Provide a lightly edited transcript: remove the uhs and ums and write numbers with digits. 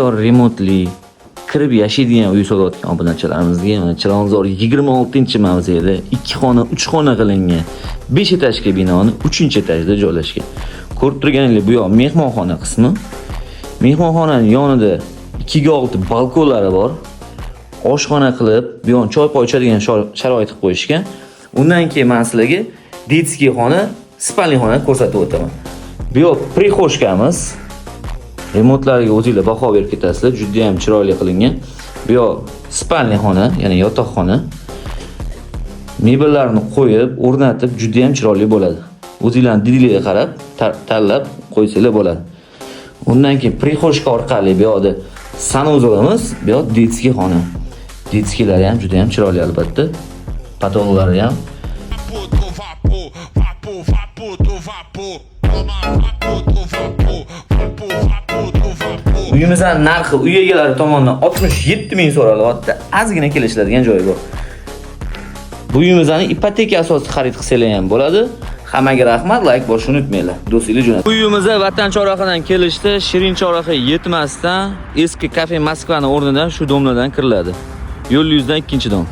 Remontli, kirib yashaydigan uy so'rayotgan obunachilarimizga mana Chilonzor 26-mavzeda 2 xona, 3 xona qilingan 5 etajli binoni 3-etajida joylashgan. Ko'rib turganingizdek, bu yoq mehmonxona qismi. Mehmonxonaning yonida 2 ga 6 balkonlari bor. Oshxona qilib, bu yoqni choy poy ichadigan sharoit qilib qo'yishgan. Undan keyin men sizlarga детский xona, спальный xona ko'rsatib o'taman. Bu yoq прихожка miz. Remontlariga o'zinglar baho berib ketasizlar, juda ham chiroyli qilingan. Bu yoq спальный xona, ya'ni yotoqxona. Mebellarni qo'yib, o'rnatib juda ham chiroyli bo'ladi. O'zinglarning didinglarga qarab tanlab qo'ysanglar bo'ladi. Undan keyin прихожка orqali bu yoqda санузел imiz, bu yoq детский xona. Детский lari ham juda ham chiroyli albatta. Потолок lari ham. Vapo, vapo, vapo, vapo, vapo. Toma vapo, vapo, vapo, vapo, vapo. Uyimizning narxi uy egalari tomonidan 67 ming so'ralyapti. Ozgina kelishiladigan joyi bor. Bu uyimizni ipoteka asosida xarid qilsanglar ham bo'ladi. Hammaga rahmat, layk bosishni unutmanglar. Do'stliklar jo'nat. Uyimizga Vatan chorrahidan kelishda Shirin chorrahiga yetmasdan eski kafe Moskvani o'rnidan shu дом lardan kiriladi. Yo'l yuzidan ikkinchi дом.